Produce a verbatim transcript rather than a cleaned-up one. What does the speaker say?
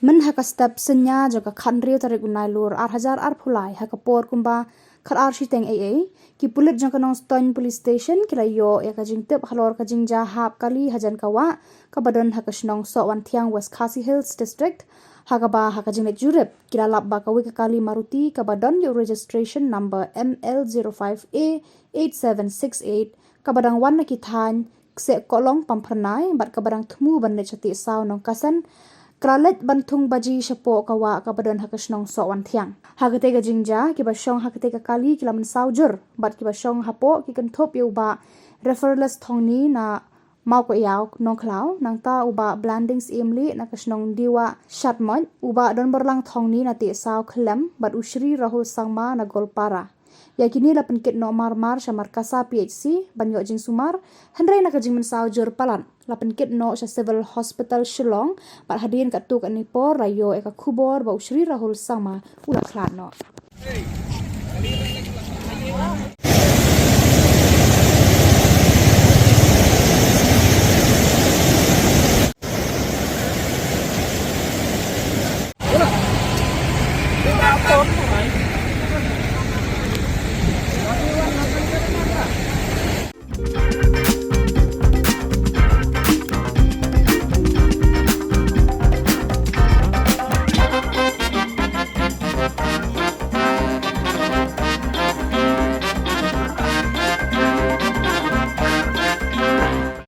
Mynha ka step synñia jong ka khathynriew tarik u Nailur ar hajar arphew lai ha ka por kumba khatar shiteng eiei, ki pulit jong ka Nongstoiñ Police Station ki la ïoh ïa ka jingtip halor ka jingjia hap kali hajan ka wah kaba don ha ka shnong Sohwanthiang, West Khasi Hills District, ha kaba ha ka jingleit jurip ki la lap ba kawei ka kali Maruti kaba don ïa u registration number M L zero five A eight seven six eight, kaba dang wan na ki thaiñ Kseh Kohlong Pamphyrnai bad kaba dang thmu ban leit sha Tiehsaw Nongkasen, ka la leit ban thung baji shapoh ka wah kaba don ha ka shnong Sohwanthiang. Ha katei ka jingjia, kiba shong ha katei ka kali ki la mynsaw jur bad kiba shong hapoh ki kynthup ïa u Bah Referless Thongni na Mawkohiaw Nongkhlaw, nangta u Bah Blandings Iemlieh na ka shnong Diwa Shatmoit, u Bah Donborlang Thongni na Tiehsaw Khyllem bad u Shri Rahul Sangma na Goalpara. Ïa kine la pynkit noh marmar sha Markasa P H C ban ïoh jingsumar, hynrei na ka jingmynsaw jur palat la pynkit noh sha Civil Hospital Shillong bad hadien katto katne por la ïoh ïa ka khubor ba u Shri Rahul Sangma u la khlad noh.